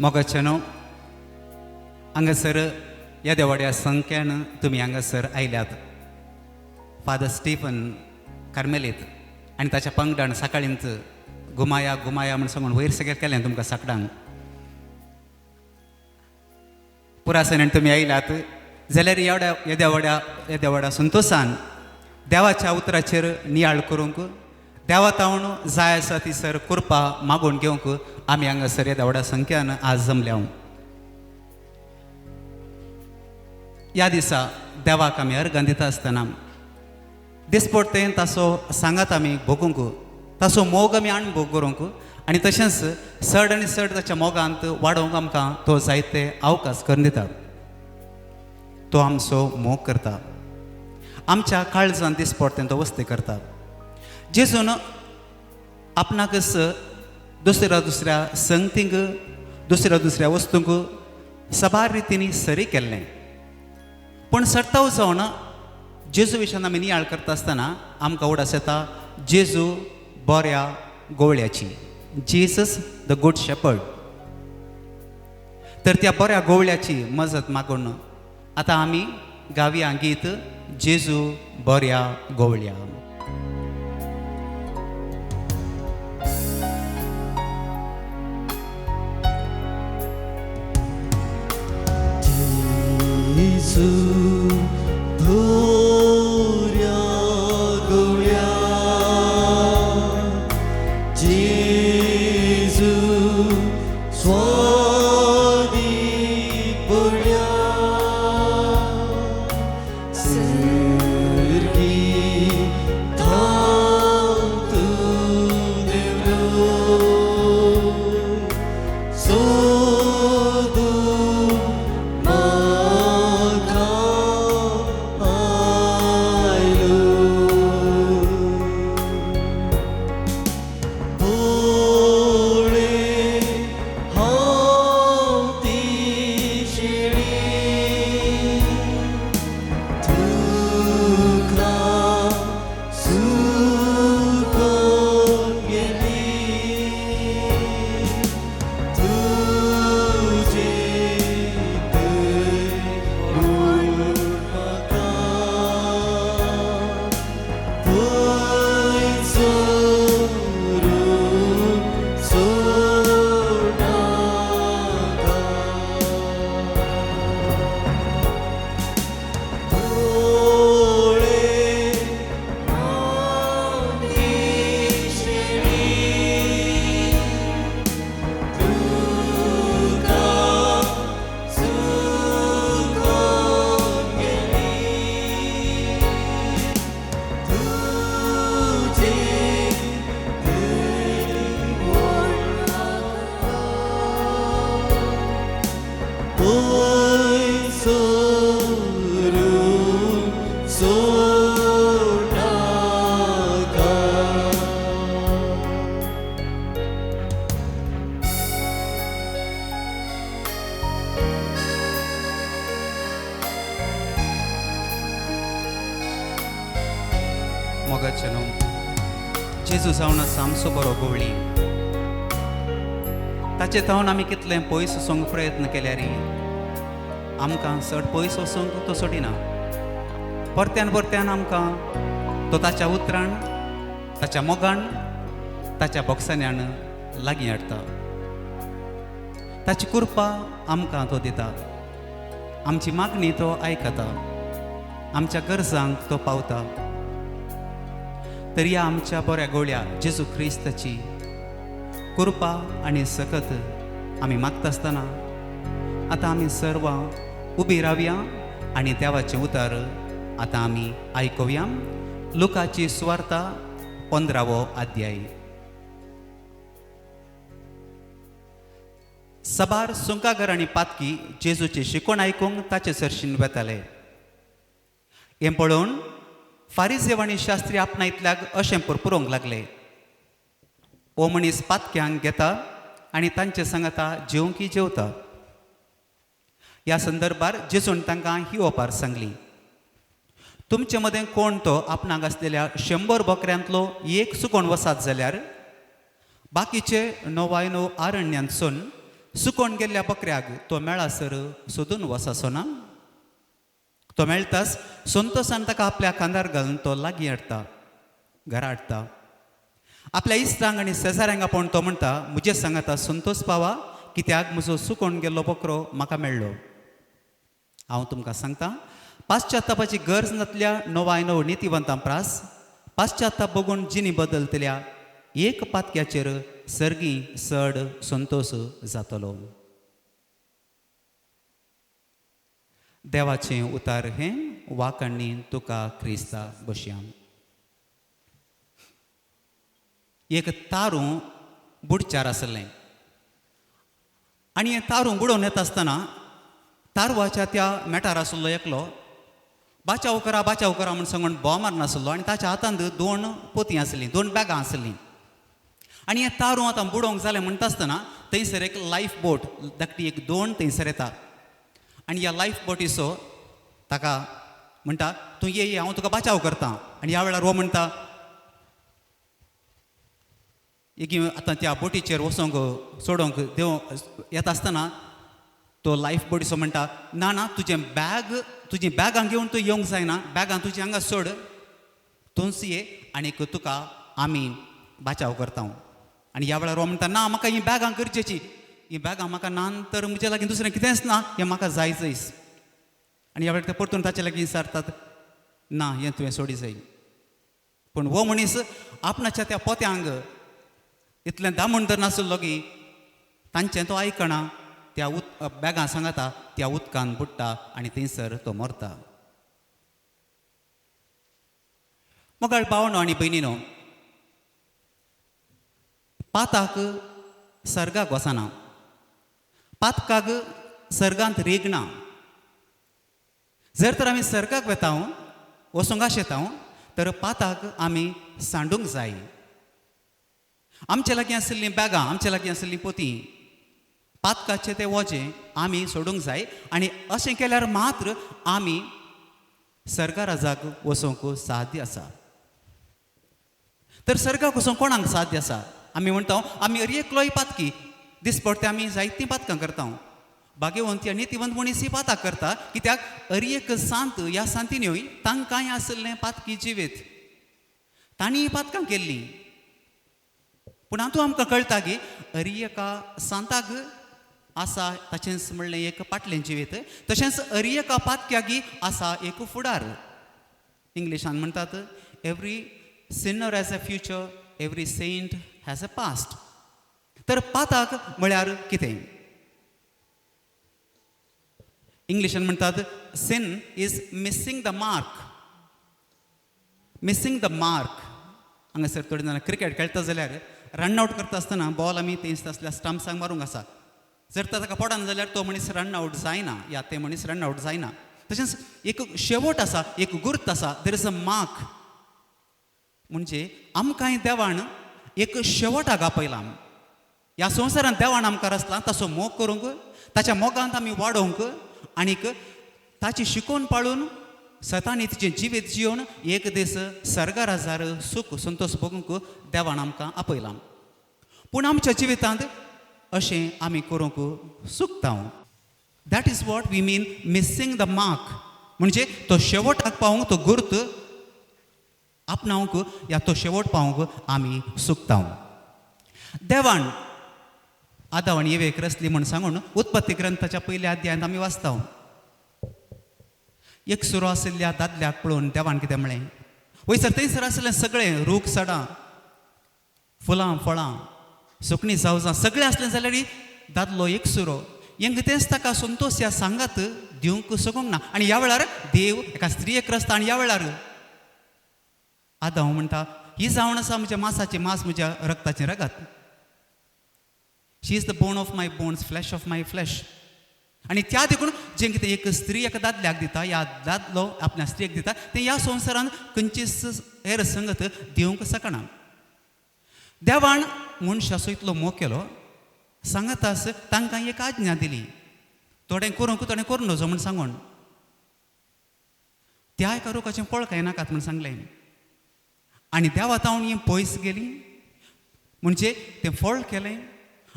मोगाचेनो, हांगासर येद्या व्हड्या संख्यान तुमी हांगासर आयल्यात. फादर स्टीफन कार्मेलीत आनी ताच्या पंगडान सकाळींच घुमाया घुमाया म्हूण सांगून वयर सगळें केलें तुमकां साकडांक. पुरासनान तुमी आयल्यात जाल्यार एवड्या येद्या व्हड्या येद्या व्हड्या संतोशान देवाच्या उतराचेर नियाळ करूंक, देवा तावन जाय आसा ती सर कृपा मागून घेवंक आमी हांगासर येद्या व्हड्या संख्यान आज जमल्या. ह्या दिसा देवाक आमी अर्गां दिता आसतना दिसपडतें ताचो सांगात आमी भोगूंक, ताचो मोग आमी अणभोग करूंक आनी तशेंच चड आनी चड ताच्या मोगांत वाडोवंक आमकां तो जायते अवकाश करून दिता. तो आमचो मोग करता, आमच्या काळजान दिसपडतें तो वस्ती करता. जेजून आपणाकच दुसऱ्या दुसऱ्या संगतींक, दुसऱ्या दुसऱ्या वस्तूंक सबार रितींनी सरी केल्लें. पूण सर्ताव जावन जेजू विशयान आमी नियाळ करता आसतना आमकां उडास येता जेजू बऱ्या गोवळ्याची, जीसस the good shepherd. तर त्या बऱ्या गोवळ्याची मजत मागून आतां आमी गावया गीत जेजू बऱ्या गोवळ्या. जेजू बऱ्या गोवळ्या, जेजू स्वादी पडल्या, सर्गी धांव तूं देवलो, सोदूं म्हाका आयलो. पळे हांव ती शेळी, तुका सुकोवन गेली, तुजें गुण म्हाका पयसरून सोडनाका. पळे हांव ती शेळी, तुका सुकोवन गेली, तुजें गुण म्हाका पयसरून सोडनाका. मोगाचें न्हू, जेजू जावन आसा आमचो बरो गोवळी. ताचे तावन आमी कितलें पयस वचूंक प्रयत्न केल्यार आमकां चड पयस वचूंक तो सोडिना. परत्यान परत्यान आमकां तो ताच्या उतरान, ताच्या मोगान, ताच्या बोक्सान्यान लागीं हाडटा. ताची कृपा आमकां तो दिता, आमची मागणी तो आयकता, आमच्या गरजांक तो पावता. तर ह्या आमच्या बऱ्या गोळ्या जेजू क्रिस्ताची कृपा आनी सकत आमी मागता आसतना आतां आमी सर्वां उबी रावया आनी देवाचें उतर आतां आमी आयकुया. लुकाची सुवार्ता 15वो अध्याय. सबार सुंकागर आनी पातकी जेजूची शिकवण आयकूंक ताचे सरशीन वेताले. हें पळोवन फारिजेव आनी शास्त्री आपणायतल्याक अशें पुरपुरोंक लागले, हो मनीस पातक्यांक घेता आनी तांचे सांगाता जेवंकी जेवता. ह्या संदर्भार जेजून तांकां ही ओपार सांगली, तुमचे मदें कोण तो आपणाक आसलेल्या 100 बोकऱ्यांतलो एक सुकोण वसात जाल्यार बाकीचे 99 आरण्यांतसून सुकोन गेल्ल्या बकऱ्याक तो मेळासर सोदून वसाचो ना? तो मेळटाच संतोसान ताका आपल्या खांदार घालून तो लागीं हाडटा, घरा हाडटा. आपल्या इश्टांक आनी शेजाऱ्यांक आपोवन तो म्हणटा, म्हजे सांगाता संतोष पावा, कित्याक म्हजो सुकोन गेल्लो बकरो म्हाका मेळ्ळो. हांव तुमकां सांगता, पाश्चात्तापाची गरज नासल्या 99 नितीवंतां प्रास पाश्चात्ताप बघून जिणी बदलतल्या एक पातक्याचेर सर्गी चड संतोष जातलो. देवाचें उतार हें वाकांनी तुका क्रिस्ता बशयां. एक तारूं बुडच्यार आसलें आनी हें तारूं बुडोवन येता आसतना तारवाच्या त्या मेटार आसलो एकलो बाचाव करा बाचाव करा म्हूण सांगून बोव मारनासलो आनी ताच्या हातांत 2 पोती आसलीं, 2 बॅगां आसलीं. आनी हें तारूं आतां बुडोवंक जालें म्हणटा आसतना थंयसर एक लायफ बोट धाकटी एक 2 थंयसर येता आनी ह्या लायफ बोटीचो ताका म्हणटा, तूं ये हांव तुका बाचाव करता. आनी ह्या वेळार हो म्हणटा, एक आतां त्या बोटीचेर वचोंक चडोवंक देव येता आसतना तो लायफ बोटीचो म्हणटा, ना ना, तुजें बॅग, तुजी बॅगां घेवन तूं येवंक जायना, बॅगां तुजी हांगा सोड, तूंच ये आनीक तुका आमी बाचाव करता. आनी ह्या वेळार हो म्हणटा, ना म्हाका हीं बॅगां गरजेची, हीं बॅगां म्हाका ना तर म्हजे लागीं दुसरें कितेंच ना, हें म्हाका जायचंच. आनी ह्या वेळार ते परतून ताचे लागीं विचारतात, ना हें तुवें सोडी जाय. पूण हो मनीस आपणाच्या त्या पोत्यांक इतलें दामून तर नासलो की तांचें तो आयकना, त्या बॅगां सांगाता त्या उदकान बुडटा आनी थंयसर तो मरता. मोगाळ भावनो आनी भयणीनो, पाताक सर्गाक वचना, पातकाक सर्गांत रेगना. जर तर आमी सर्गाक वेता वचूंक आशेता तर पाताक आमी सांडूंक जाय. आमचे लागीं आशिल्लीं बॅगां, आमचे लागीं आशिल्लीं पोती, पातकाचें तें वजें आमी सोडूंक जाय आनी अशें केल्यार मात्र आमी सर्गा राजाक वचूंक साध्य आसा. तर सर्गाक वचूंक कोणाक साध्य आसा? आमी म्हणटा आमी एकलोय पातकी, दिसपडटे आमी जायतीं पातकां करता. भाग्यवंत आनी नितीवंत मनीस ही पाताक करता, कित्याक अर एक सांत ह्या सांतीन्यूय तांकांय आशिल्लें पातकी जिवीत, तांणी पातकां केल्लीं. पूण आतां आमकां कळटा की अर एका सांताक आसा ताचेंच म्हणलें एक पाटलें जिवीत, तशेंच अर एका पातक्यागी आसा एक फुडार. इंग्लिशान म्हणटात, every sinner has a future, every saint has a past. तर पाताक म्हळ्यार कितें? इंग्लिशान म्हणटात, sin is missing the mark. Missing the mark. हांगासर थोडी जाणां क्रिकेट खेळटा जाल्यार रन आवट करता आसतना बॉल आमी थंयसर आसल्या स्टम्प्सांक मारूंक आसा, जर ताका पडना जाल्यार तो मनीस रन आवट जायना, या ते मनीस रन आवट जायना. तशेंच एक शेवट आसा, एक गुर्त आसा, there is a mark. म्हणजे आमकांय देवान एक शेवटाक आपयला. ह्या संवसारांत देवान आमकां रचला ताचो मोग करूंक, ताच्या मोगांत आमी वाडोवंक आनीक ताची शिकोवन पाळून सतानी तिचें जिवीत जियोवन एक दीस सर्गा राजार सूख संतोष भोगूंक देवान आमकां आपयला. पूण आमच्या जिवितांत अशें आमी करूंक चुकता. That is what we mean missing the mark. म्हणजे तो शेवटाक पावूंक, तो गुर्त आपणावंक या तो शेवट पावूंक आमी चुकता. देवान आदाव आनी एवेक रचली म्हूण सांगून उत्पत्ती ग्रंथाच्या पयल्या अध्यायांत आमी वाचता. एक सुरो आशिल्ल्या दादल्याक पळोवन देवान कितें म्हळें, वयसर थंयसर आशिल्लें सगळें रूख सडां, फुलां फळां, सुकणीं जावजां सगळें आसलें जाल्यार दादलो एक सुरो हें तेंच ताका संतोष ह्या सांगात दिवंक शकूंक ना. आनी ह्या वेळार देव एका स्त्रियेक रचता आनी ह्या वेळार आदाव म्हणटा, ही जावन आसा म्हज्या मासाची मास, म्हज्या रक्ताचें रगत. She is the bone of my bones, flesh of my flesh. आनी त्या देखून जें कितें एक स्त्री एका दादल्याक दिता, ह्या दादलो आपल्या स्त्रियेक दिता, तें ह्या संवसारान खंयचीच हेर संगत दिवंक शकना. देवान मनशाचो इतलो मोग केलो, सांगातास तांकां एक आज्ञा दिली, थोडें करूंक थोडें करूं नजो म्हूण सांगून. त्या एका रुखाचें फळ खायनाकात म्हूण सांगलें आनी देवा तावन ही पयस गेली, म्हणजे तें फळ केलें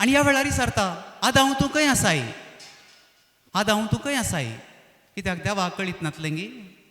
आनी ह्या वेळार विचारता, आदांव तूं खंय आसाय, आदांव तूं खंय आसाय? कित्याक देवाक कळीत नातलें गी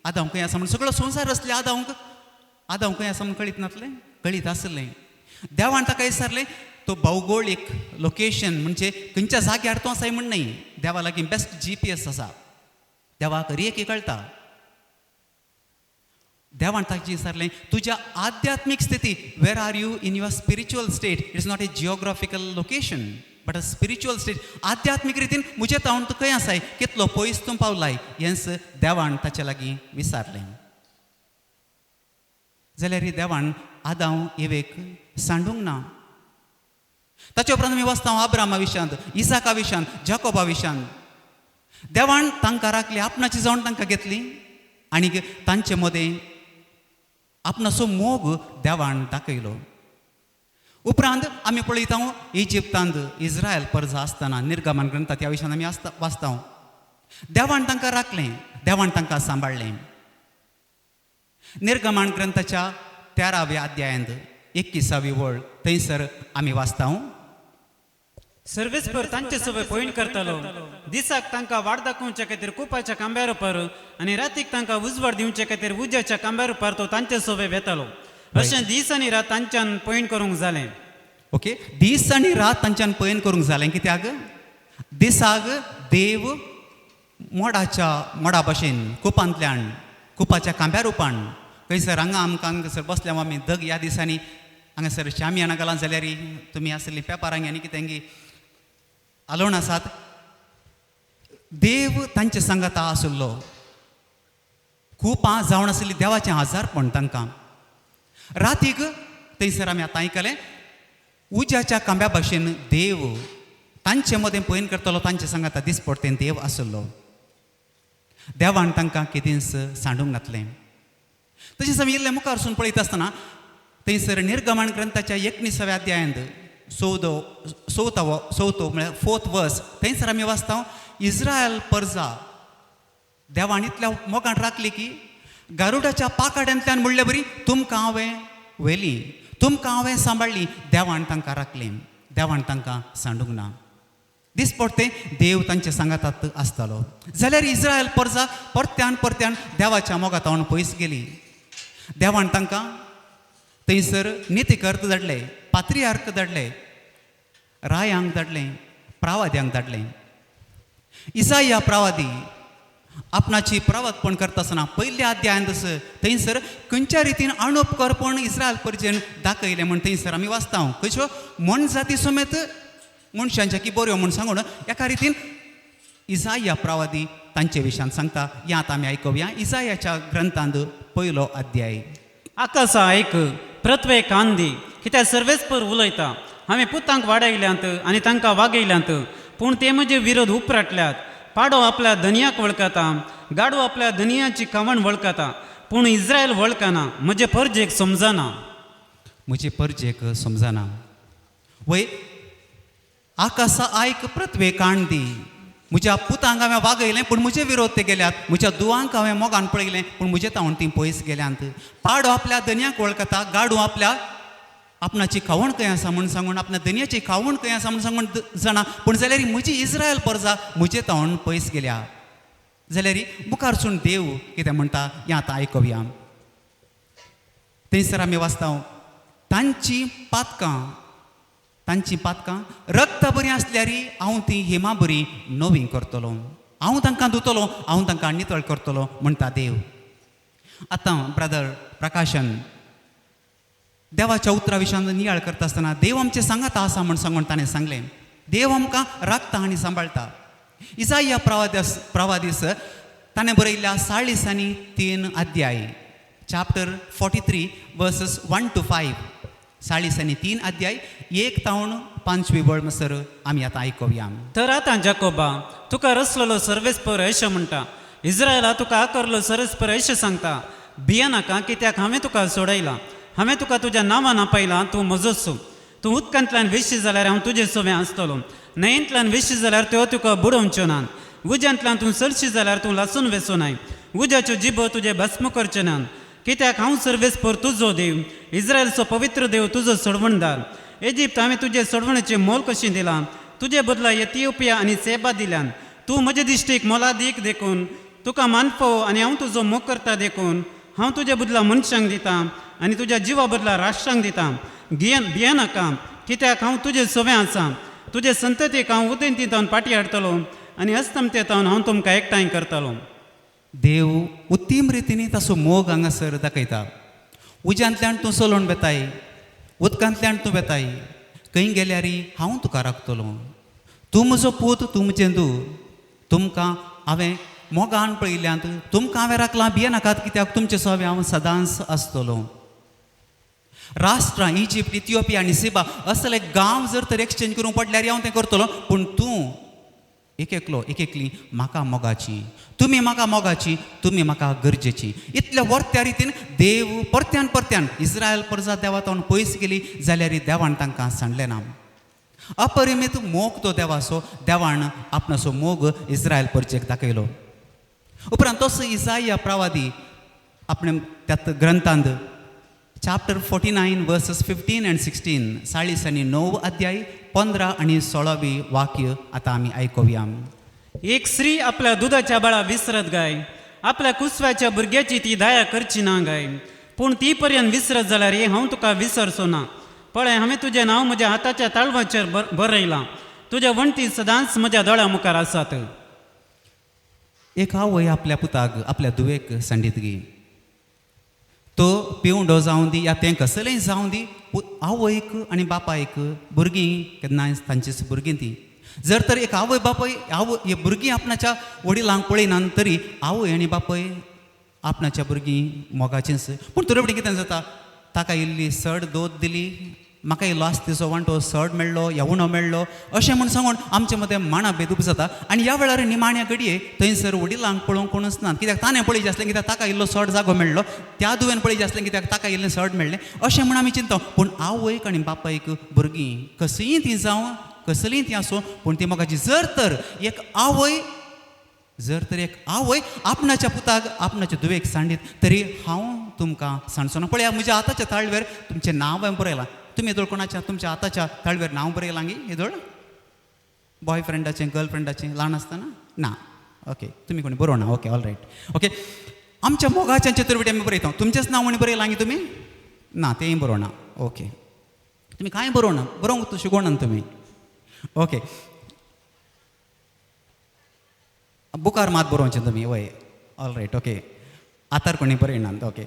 आदांव खंय आसा म्हण? सगळो संवसार आसले आदांवक, आदांव खंय आसा म्हण कळीत नातलें? कळीत आसलें. देवान ताका विचारलें, तो भौगोळीक लोकेशन म्हणजे खंयच्या जाग्यार तूं आसाय म्हण न्हय, देवा लागीं बेस्ट GPS आसा, देवाक रेखी कळटा. देवान ताका विचारलें, तुज्या आध्यात्मीक स्थिती, where are you in your spiritual state? It's not a geographical location but a spiritual state. आध्यात्मीक रितीन म्हजे तावन तूं खंय आसाय, कितलो पयस तूं पावलाय, हेंच देवान ताचे लागीं विचारलें. जाल्यार देवान आदांव एवेक सांडूंक ना. ताचे उपरांत आमी वाचता आब्रामा विशयांत, इसाका विशयांत, जाकोबा विशयांत. देवान तांकां राखली, आपणाची जावन तांकां घेतली आनी तांचे मदें आपणाचो मोग देवान दाखयलो. उपरांत आमी पळयता इजिप्तांत इस्रायल परजा आसतना निर्गमन ग्रंथ त्या विशयान आमी आसता वाचता. देवान तांकां राखलें, देवान तांकां सांबाळ्ळें. निर्गमन ग्रंथाच्या 13व्या अध्यायांत 21वी वळ थंयसर आमी वाचता. सर्वेस्पर तांचे सोबत पयण करतालो. दिसाक तांकां वाट दाखोवचे खातीर कुपाच्या खांब्यार उपर आनी रातीक तांकां उजवाड दिवचे खातीर उज्याच्या खांब्यार उपर तो तांचे सोबत वेतालो. अशें दीस आनी रात तांच्यान पयण करूंक जालें. ओके, दीस आनी रात तांच्यान पयण करूंक जालें. कित्याक दिसाक देव मोडाच्या मोडा भशेन कुपांतल्यान, कुपाच्या खांब्या रुपान खंयसर हांगा आमकां हांगासर बसल्या आमी दग ह्या दिसांनी हांगासर शामियाना घाला जाल्यार तुमी आसली पेपरांगी आनी कितेंगी आलोवन आसात. देव तांचे सांगाता आशिल्लो. कुपां जावन आशिल्ली देवाचें हजारपण तांकां. रातीक थंयसर आमी आतां आयकलें उज्याच्या खांब्या भाशेन देव तांचे मदें पयन करतलो, तांचे सांगाता दिसपडटेन देव आशिल्लो. देवान तांकां कितेंच सांडूंक घातलें. तशेंच आमी इल्लें मुखार सून पळयता आसतना थंयसर निर्गमन ग्रंथाच्या 19व्या अध्यायांत चवथो म्हळ्यार 4th वर्स थंयसर आमी वाचता इस्रायल परजा देवान इतल्या मोगान राखली की गारुडाच्या पाकाड्यांतल्यान म्हणले बरी तुमकां हांवें व्हेली, तुमकां हांवें सांबाळ्ळी. देवान तांकां राखलें, देवान तांकां सांडूंक ना. दिसपडटें देव तांचे सांगातात आसतालो. जाल्यार इस्रायल परजा परत्यान परत्यान देवाच्या मोगातावन पयस गेली. देवान तांकां थंयसर नितीकर्त धाडले, पात्रियार्क धाडले, रायांक धाडले, प्रावाद्यांक धाडले. इसाया प्रावादी आपणाची प्रवादपण करता आसतना पयल्या अध्यायांत थंयसर खंयच्या रितीन अणुपकरपण इस्रायल परजेन दाखयलें म्हण थंयसर आमी वाचता. खंयच्यो मनजाती समेत मनशांच्या की बऱ्यो म्हूण सांगून एका रितीन इसाया प्रावादी तांचे विशयान सांगता. ह्या आतां आमी आयकुया इसायाच्या ग्रंथांत 1 अध्याय. आकाशा आयक, पृथ्वे कान दी, कित्याक सर्वेस्पर उलयता. हांवें पुतांक वाडयल्यांत आनी तांकां वागयल्यांत, पूण ते म्हजे विरोध उपराटल्यात. पाडो आपल्या धनयाक वळखता, गाडो आपल्या धनयाची खावण वळखता, पूण इस्रायल वळखना, म्हजे परजेक समजना. म्हजे परजेक समजना. वय आकाशा आयक, पृथ्वे कान दी, म्हज्या पुतांक हांवें वागयलें पूण म्हजे विरोध ते गेल्यात, म्हज्या दुवांक हांवें मोगान पळयलें पूण म्हजे तावन तीं पयस गेल्यांत. पाडो आपल्या धनयाक वळखता, गाडो आपल्या आपणाची खावण खंय आसा म्हूण सांगून, आपल्या धनयाची खावण खंय आसा म्हूण सांगून जाणा, पूण जाल्यार म्हजी इस्रायल परजा म्हजे तावन पयस गेल्या. जाल्यार मुखारसून देव कितें म्हणटा हें आतां आयकुया. थंयसर आमी वाचता तांची पातकां, तांची पातकां रक्ता बरी आसल्यार हांव ती हेमा बरी नवी करतलो, हांव तांकां धुतलो, हांव तांकां नितळ करतलो म्हणटा देव. आतां ब्रदर प्रकाशन देवाच्या उतरा विशयान नियाळ करता आसतना देव आमचें सांगाता आसा म्हूण सांगून ताणें सांगलें. देव आमकां राखता आनी सांबाळटा. इसाया प्रवादीस ताणें बरयल्ल्या 43 अध्याय, चॅप्टर 43 वर्सस 1 to 5, 43 अध्याय 1 तावन 5वी वळ मसर आमी आतां आयकुया. तर आतां जाकोबा तुका रसलेलो सर्वेस्पर अशें म्हणटा, इस्रायला तुका आकारलो सर्वेस्पर अशें सांगता, भियेनाका कित्याक हांवें तुका सोडयला, हांवें तुका तुज्या नांवान आपयला, तूं म्हजोच. तूं उदकांतल्यान वेशी जाल्यार हांव तुजे सोबें आसतलो, न्हंयेंतल्यान वेशी जाल्यार त्यो तुका बुडोवच्यो नात, उज्यांतल्यान तूं चलशी जाल्यार तूं लासून वेचो नाय, उज्याच्यो जिबो तुजें भस्म करचें नात, कित्याक हांव सर्वेस्पर तुजो देव, इस्रायलचो पवित्र देव तुजो सोडवणदार. इजिप्त हांवें तुजे सोडवणेचें मोल कशें दिलां, तुजे बदला एथिओपिया आनी सेबा दिल्यान. तूं म्हजे दिश्टीक मोलादीक देखून तुका मानफो आनी हांव तुजो मोग करता देखून हांव तुजे बदला मनशांक दितां आनी तुज्या जिवा बदला राष्ट्रांक दितां. भियेनाका, कित्याक हांव तुजे सवें आसा. तुजे संततीक हांव उदेंती तावन फाटीं हाडटलो आनी अस्तमते तावन हांव तुमकां एकठांय करतलो. देव उत्तीम रितीन ताचो मोग हांगासर दाखयता. उज्यांतल्यान तूं चलोवन वेताय, उदकांतल्यान तूं वेताय, खंय गेल्यार हांव तुका राखतलो. तूं म्हजो पूत, तूं म्हजें धूव. तुमकां हांवें मोगान पळयल्यांत, तुमकां हांवें राखलां, भियेनाकात कित्याक तुमचे सवे हांव सदांच आसतलो. राष्ट्रां इजिप्त, इथिओपिया आनी सिबा असले गांव जर तर एक्सचेंज करूंक पडल्यार हांव तें करतलो, पूण तूं एक एकलो एक एकली म्हाका मोगाची, तुमी म्हाका मोगाची, तुमी म्हाका गरजेची. इतल्या वर्त्या रितीन देव परत्यान परत्यान इस्रायल परजा देवा तावन पयस गेली जाल्यार देवान तांकां सांडलें ना. अपरिमीत मोग तो देवाचो, देवान आपणाचो मोग इस्रायल परजेक दाखयलो. उपरांत तसो इजाया प्रवादी आपणे त्या ग्रंथांत chapter 49 verses 15 and 16, 49 अध्याय 15 आनी 16 वाक्य आतां आमी आयकुया. एक स्त्री आपल्या दुदाच्या बाळा विसरत गाय, आपल्या कुसव्याच्या भुरग्याची ती दया करची ना गाय, पूण ती पर्यंत विसरत जाल्यार हांव तुका विसरचो ना. पळय, हांवें तुजें नांव म्हज्या हाताच्या ताळवाचेर बरयलां, तुज्या वण्टी सदांच म्हज्या दोळ्या मुखार आसात. एक आवय आपल्या पुताक, आपल्या धुवेक सांडीत गी, तो पिवंडो जावं दी या तें कसलेंय जावं दी, आवयक आनी बापायक भुरगीं केन्नाय तांचीच भुरगीं ती. जर तर एक आवय बापाय आवय भुरगीं आपणाच्या वडिलांक पळयनात तरी आवय आनी बापाय आपणाच्या भुरगीं मोगाचींच. पूण थोडे फावटी कितें जाता, ताका इल्ली सड दोत दिली, म्हाका इल्लो आस्तीचो वांटो सड मेळ्ळो या उणो मेळ्ळो अशें म्हूण सांगून आमचे मदें माणा बेदूप जाता. आनी ह्या वेळार निमाण्या घडये थंयसर वडिलांक पळोवंक कोणूच ना, कित्याक ताणें पळयचें आसलें कित्याक ताका इल्लो सड जागो मेळ्ळो, त्या दुवेन पळयचें आसलें कित्याक ताका इल्लें सड मेळ्ळें अशें म्हूण आमी चिंता. पूण आवयक आनी बापायक भुरगीं कसलीय तीं जावं कसलीय तीं आसूं, पूण ती मोगाची. जर तर एक आवय, जर तर एक आवय आपणाच्या पुताक आपणाच्या धुवेक सांडीत तरी हांव तुमकां सांडचो ना. पळया, म्हज्या हाताच्या ताळवेर तुमचें नांव हांवें बरयलां. तुमी येदोळ कोणाच्या तुमच्या हाताच्या ताळवेर नांव बरयलां गी येदोळ? बॉयफ्रेंडाचें, गर्लफ्रेंडाचें ल्हान आसतना ना? ओके, तुमी कोणी बरोवना? Okay, all right. ओके, आमच्या मोगाच्या चतुर्विटी आमी बरयता. तुमचेंच नांव कोणी बरयलां गी तुमी? ना, तेंय बरोवना. ओके, तुमी कांय बरोवना, बरोवंक शिकोवना तुमी. ओके, बुकार मात बरोवचें तुमी, वय, ऑल रायट. ओके, आतां कोणी बरयनात. ओके,